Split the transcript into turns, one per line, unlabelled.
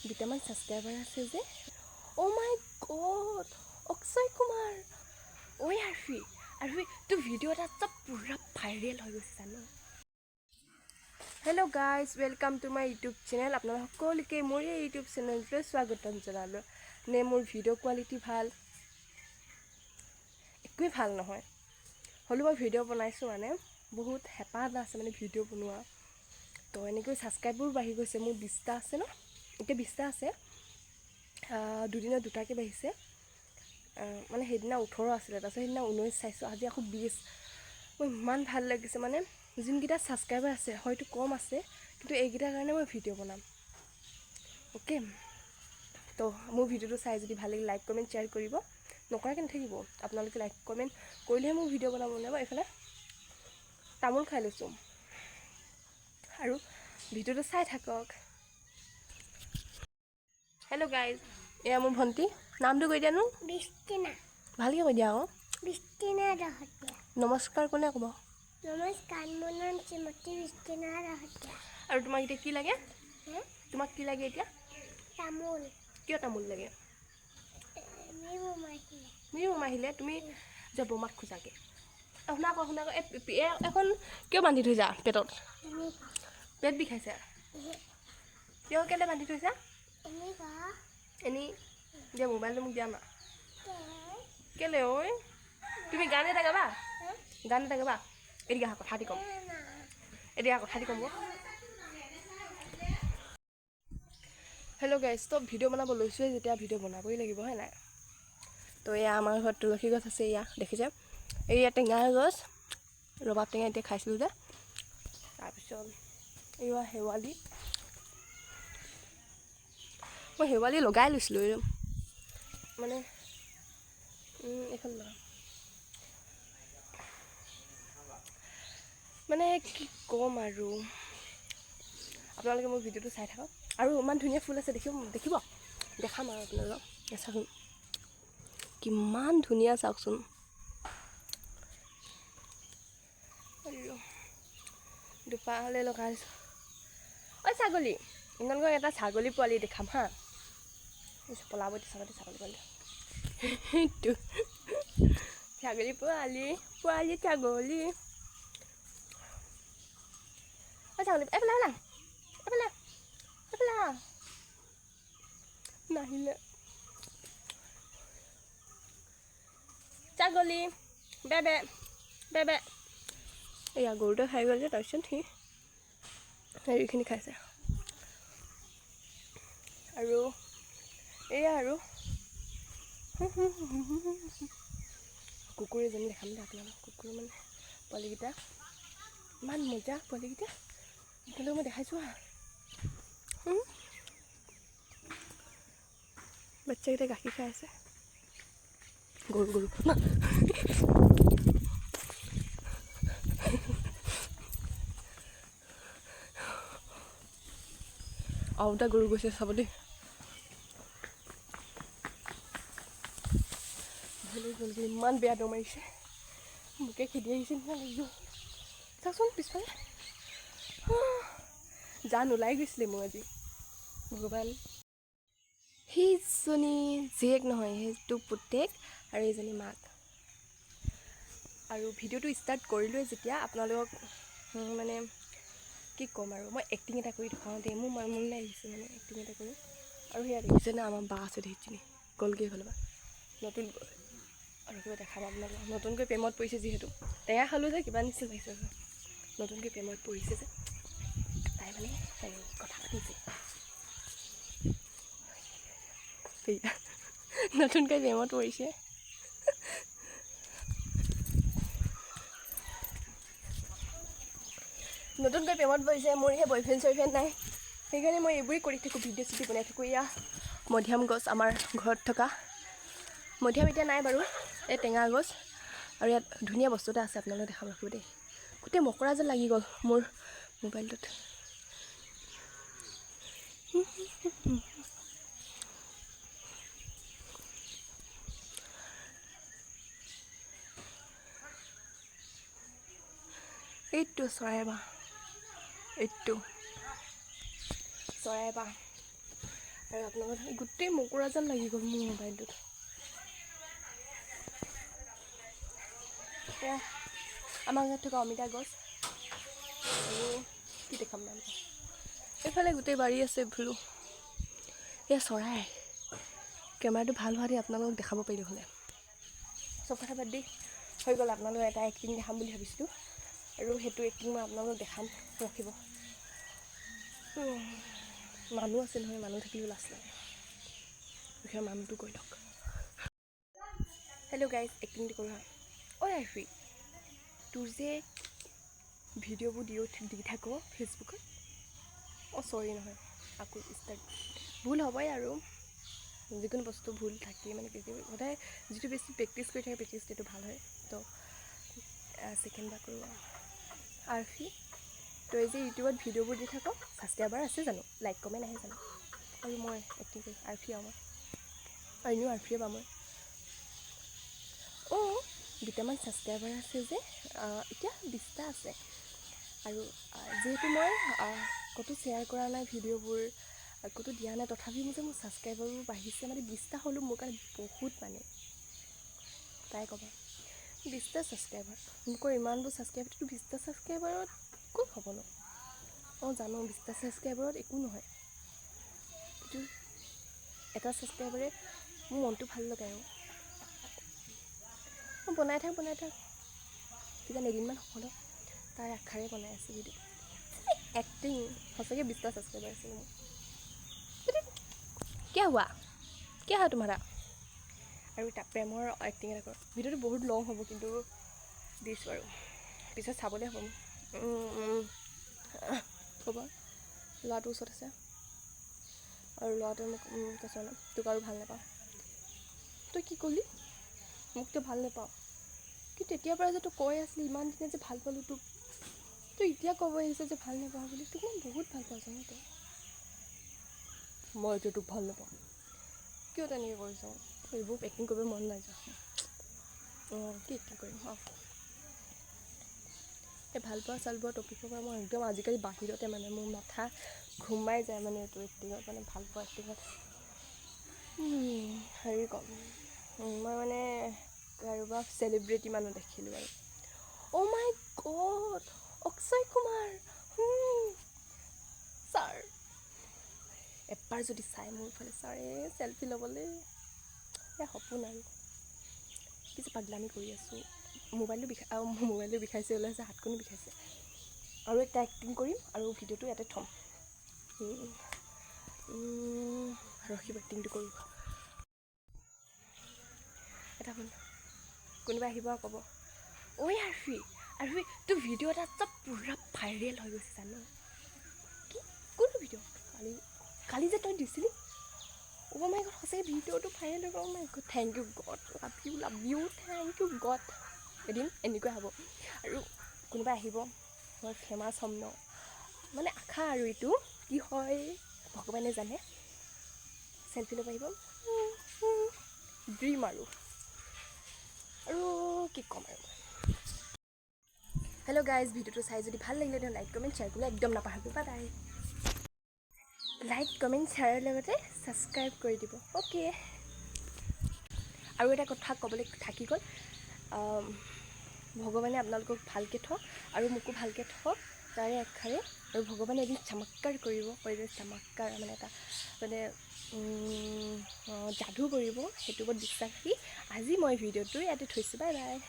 দুটামান ছাবস্ক্ৰাইবাৰ আছে যে। অ' মাই গড, অক্ষয় কুমাৰ। ঐ আৰফি, আৰফি, তোৰ ভিডিঅ' এটা চব পূৰা ভাইৰেল হৈ গৈছে জানো। Hello' guys, welcome to my YouTube channel. আপোনালোক সকলোকে মোৰ এই ইউটিউব চেনেলটোলৈ স্বাগতম জনালোঁ। নে মোৰ ভিডিঅ' কোৱালিটি ভাল? একোৱেই ভাল নহয়, হ'লেও মই ভিডিঅ' বনাইছোঁ। মানে বহুত হেঁপাহ এটা আছে মানে ভিডিঅ' বনোৱা। তো এনেকৈ ছাবস্ক্ৰাইবাৰো বাঢ়ি গৈছে। মোৰ 20টা আছে ন, এতিয়া 20টা আছে। দুদিনত দুটাকৈ বাঢ়িছে। মানে সেইদিনা 18 আছিলে, তাৰপিছত সেইদিনা 19 চাইছোঁ, আজি আকৌ 20। মোৰ ইমান ভাল লাগিছে। মানে যোনকেইটা ছাবস্ক্ৰাইবাৰ আছে, হয়তো কম আছে, কিন্তু এইকেইটাৰ কাৰণে মই ভিডিঅ' বনাম। অ'কে, তো মোৰ ভিডিঅ'টো চাই যদি ভাল লাগে, লাইক কমেণ্ট শ্বেয়াৰ কৰিব। নকৰাকৈ নাথাকিব। আপোনালোকে লাইক কমেণ্ট কৰিলেহে মোৰ ভিডিঅ' বনাব মন যাব। এইফালে তামোল খাই লৈছোঁ আৰু ভিডিঅ'টো চাই থাকক। হেল্ল' গাইজ, এয়া মোৰ ভণ্টি। নামটো কৈ দিয়া নো।
বিস্তীৰ্ণা।
ভালকৈ কৈ দিয়া আকৌ।
বিস্তীৰ্ণা দহটীয়া।
নমস্কাৰ কোনে ক'ব?
নমস্কাৰ, মোৰ নাম শ্ৰীমতী বিস্তীৰ্ণা দহটীয়া।
আৰু তোমাক এতিয়া কি লাগে?
হে?
তোমাক কি লাগে এতিয়া?
তামোল।
কিয় তামোল লাগে?
এনেই বোমাহিলে।
তুমি বোমাহিলে? তুমি যোৱা বমাক খোজাগে। শুনা আকৌ, শুনা আকৌ, এখন কিয় বান্ধি থৈছা পেটত?
এনেই।
পেট বিষাইছে? কিয়, কেলৈ বান্ধি থৈছা?
এনেই।
এনেই। দিয়া, মোবাইলটো মোক দিয়া না। কেলৈ ঐ? তুমি গান এটা গাবা, গান এটা গাবা। এতিয়া আহা, কথা দি ক'ম। এতিয়া কথা দি ক'ম। হেল্ল' গাইজ, তো ভিডিঅ' বনাব লৈছোঁৱে যেতিয়া ভিডিঅ' বনাবই লাগিব, হয় নাই? তো এয়া আমাৰ ঘৰত তুলসী গছ আছে, এয়া দেখিছে। এয়া টেঙা গছ, ৰবাব টেঙা এতিয়া খাইছিলোঁ যে। তাৰপিছত এয়া শেৱালি, মই শেৱালি লগাই লৈছিলোঁ। এই মানে এইখন লগাম। মানে কি ক'ম আৰু, আপোনালোকে মোৰ ভিডিঅ'টো চাই থাকক। আৰু ইমান ধুনীয়া ফুল আছে, দেখিব, দেখিব, দেখাম আৰু আপোনালোকক। চাওকচোন কিমান ধুনীয়া, চাওকচোন। আৰু দুপাহলৈ লগাই দিছোঁ। ঐ ছাগলী, আপোনালোকক এটা ছাগলী পোৱালি দেখাম। হা, পলাব এতিয়া। ছাগলী, ছাগলী পোৱালি, সেইটো ছাগলী পোৱালি, পোৱালি ছাগলী। ঐ ছাগলী, এইফালে, এইফালে, এইফালে, এইফালে আহ। নাহিলে ছাগলী। বে বে বে বে। এয়া গৰুটোৱে খাই গ'ল যে, তাৰপিছত সি হেৰিখিনি খাইছে। আৰু এয়া আৰু কুকুৰ এজনী দেখাম দে আপোনালোক। কুকুৰ মানে পোৱালিকেইটা ইমান মজা, পোৱালিকেইটা আপোনালোক মই দেখাইছোঁ। হা, বাচ্চাকেইটা গাখীৰ খাই আছে। গৰু, গৰু না। আৰু এটা গৰু গৈছে, চাব দেই। ভয় গ'লগৈ, ইমান বেয়া দৌৰ মাৰিছে, মোকে খেদি আহিছে নিচিনা লাগিব। চাওকচোন পিছফালে, জান ওলাই গৈছিলে মোৰ আজি। ভগৱান। সেইজনী জীয়েক নহয়, সেইটো পুতেক আৰু এইজনী মাক। আৰু ভিডিঅ'টো ষ্টাৰ্ট কৰিলোঁৱে যেতিয়া, আপোনালোকক মানে কি ক'ম আৰু, মই এক্টিং এটা কৰি দেখুৱাওঁ দেই। মোৰ মনলৈ আহিছে মানে এক্টিং এটা কৰি। আৰু সেয়া দেখিছে নে, আমাৰ বা আছে, দেখিছেনি গ'লগৈ এইফালৰ পৰা। নতুন আৰু কিবা দেখাম আপোনালোকক। নতুনকৈ প্ৰেমত পৰিছে যিহেতু, টেঙা খালোঁ যে কিবা নিচিনা লাগিছে। নতুনকৈ প্ৰেমত পৰিছে যে তাই, মানে হেৰি কথা পাতিছে। সেয়া নতুনকৈ প্ৰেমত পৰিছে। নতুনকৈ প্ৰেমত পৰিছে। মোৰ সেই বয়ফ্ৰেণ্ড চয়ফ্ৰেণ্ড নাই, সেইকাৰণে মই এইবোৰেই কৰি থাকোঁ, ভিডিঅ' চিডিঅ' বনাই থাকোঁ। এয়া মধিয়াম গছ, আমাৰ ঘৰত থকা মধিয়াম এতিয়া নাই বাৰু। এই টেঙা গছ। আৰু ইয়াত ধুনীয়া বস্তু এটা আছে, আপোনালোকে দেখাব, ৰাখিব দেই। গোটেই মকৰা যেন লাগি গ'ল মোৰ মোবাইলটোত। এইটো চৰাই বাঁহ, এইটো চৰাই বাঁহ। আৰু আপোনালোকৰ গোটেই মকৰা জাল লাগি গ'ল মোৰ মোবাইলটোত। এয়া আমাৰ ঘৰত থকা অমিতা গছ। আৰু কি দেখাম নাম, এইফালে গোটেই বাৰী আছে ভুলো। এয়া চৰাই। কেমেৰাটো ভাল হোৱা দি আপোনালোকক দেখাব পাৰিলোঁ হ'লে। চব কথা বাদ দি হৈ গ'ল, আপোনালোকক এটা এক্টিং দেখাম বুলি ভাবিছিলোঁ আৰু সেইটো এক্টিং মই আপোনালোকক দেখাম, ৰখিব। মানুহ আছে নহয়, মানুহ থাকিলেও লাজ লাগে। ৰখিব, মানুহটো গৈ লওক। হেল্ল' গাইজ, এক্টিংটো কৰোঁ। ঐ আৰ্ফি, তোৰ যে ভিডিঅ'বোৰ দি থাক ফেচবুকত, অঁ চৰি নহয়, আকৌ ষ্টাৰ্ট, ভুল হ'বই আৰু, যিকোনো বস্তু ভুল থাকেই, মানে সদায় যিটো বেছি প্ৰেক্টিছ কৰি থাকে প্ৰেক্টিছ সেইটো ভাল হয়। তো ছেকেণ্ড বাৰ কৰোঁ। আৰ্ফি, তই যে ইউটিউবত ভিডিঅ'বোৰ দি থাক, ছাবস্ক্ৰাইবাৰ আছে জানো, লাইক কমেণ্ট আহে জানো? আৰু মই এক্টিং কৰিম, আৰ্ফি আৰু মই, আৰু এনেও আৰ্ফিয়ে পাম মই। অঁ, দুটামান ছাবস্ক্ৰাইবাৰ আছে যে, এতিয়া 20টা আছে। আৰু যিহেতু মই ক'তো শ্বেয়াৰ কৰা নাই ভিডিঅ'বোৰ, ক'তো দিয়া নাই, তথাপিও যে মোৰ ছাবস্ক্ৰাইবাৰবোৰ বাঢ়িছে, মানে 20টা হ'লেও মোৰ কাৰণে বহুত, মানে তাই ক'বা 20টা ছাবস্ক্ৰাইবাৰ, মোকৰ ইমানবোৰ ছাবস্ক্ৰাইবাৰটো 20টা ছাবস্ক্ৰাইবাৰত ক'ত হ'ব ন? অঁ জানো, 20টা ছাবস্ক্ৰাইবাৰত একো নহয়, কিন্তু এটা ছাবস্ক্ৰাইবাৰে মোৰ মনটো ভাল লগায়। আৰু বনাই থাক, বনাই থাক, কিজানি এদিনমান সফল হওক, তাৰ আশাৰে বনাই আছোঁ ভিডিঅ'। এক্টিং সঁচাকৈ 20টা ছাবস্ক্ৰাইবাৰ আছে মোৰ। কিয়া হুৱা, কিয়া হয় তোমাৰা? আৰু এটা প্ৰেমৰ এক্টিং এটা কৰোঁ। ভিডিঅ'টো বহুত লং হ'ব, কিন্তু দিছোঁ আৰু পিছত চাবলৈ হ'ব। হ'ব, ল'ৰাটোৰ ওচৰত আছে আৰু ল'ৰাটোৱে মোক কৈছে ন, তোক আৰু ভাল নাপাওঁ। তই কি ক'লি? মোক তই ভাল নাপাওঁ, কিন্তু তেতিয়াৰ পৰা যে তোক কৈ আছিলি ইমান দিনে যে ভাল পালোঁ তোক, তই এতিয়া ক'ব আহিছে যে ভাল নাপাওঁ বুলি। তোক মই বহুত ভাল পাওঁ জানো তই, মই এতিয়া তোক ভাল নাপাওঁ। কিয় তেনেকৈ কৰিছ? এইবোৰ এক্টিং কৰিব মন নাই যোৱা। অঁ, কি এক্টিং কৰিম? অঁ, এই ভাল পোৱা চাল পোৱা টপিকৰ পৰা মই একদম আজিকালি বাহিৰতে, মানে মোৰ মাথা ঘুমাই যায়, মানে এইটো এক্টিঙত, মানে ভাল পোৱা এক্টিঙত। হেৰি ক'ম মই, মানে কাৰোবাক চেলিব্ৰিটি মানুহ দেখিলোঁ আৰু, অ' মাই গড, অক্ষয় কুমাৰ ছাৰ, এবাৰ যদি চাই মোৰ ফালে ছাৰে চেলফি ল'বলৈ, এয়া সপোন। আৰু কি যে পাগলামি কৰি আছোঁ। মোবাইলটো বিষাই, মোবাইলটো বিষাইছে ওলাইছে, হাতখনো বিষাইছে। আৰু এটা এক্টিং কৰিম আৰু ভিডিঅ'টো ইয়াতে থ'ম। ৰখিব, এক্টিংটো কৰোঁ। এটা শুন, কোনোবা আহিব আৰু ক'ব, ঐ আৰ্ফি, আৰ্ফি, তোৰ ভিডিঅ' এটা চব পূৰা ভাইৰেল হৈ গৈছে জান? কি, কোনটো ভিডিঅ'? কালি কালি যে তই দিছিলি। অ' মাই গড, সঁচাকৈ ভিডিঅ'টো ভাইৰেল হৈ গ'ল। Oh my God, thank you God, love you, love you, thank you God. এদিন এনেকুৱা হ'ব আৰু কোনোবা আহিব, মই ফেমাছ হ'ম ন, মানে আশা আৰু এইটো কি হয় ভগৱানে জানে। চেলফি ল'ব আহিব, ড্ৰিম। আৰু আৰু কি ক'ম আৰু। হেল্ল' গাইজ, ভিডিঅ'টো চাই যদি ভাল লাগিলে তেনে লাইক কমেণ্ট শ্বেয়াৰ কৰিবলৈ একদম নাপাহৰিব। Bye bye. লাইক কমেণ্ট শ্বেয়াৰৰ লগতে ছাবস্ক্ৰাইব কৰি দিব। অ'কে, আৰু এটা কথা ক'বলৈ থাকি গ'ল, ভগৱানে আপোনালোকক ভালকৈ থওক আৰু মোকো ভালকৈ থওক তাৰে আশাৰে। আৰু ভগৱানে এদিন চমৎকাৰ কৰিব, কয় যে চমৎকাৰ মানে এটা মানে যাদু কৰিব, সেইটোৰ ওপৰত বিশ্বাস ৰাখি আজি মই ভিডিঅ'টো ইয়াতে থৈছোঁ। Bye bye.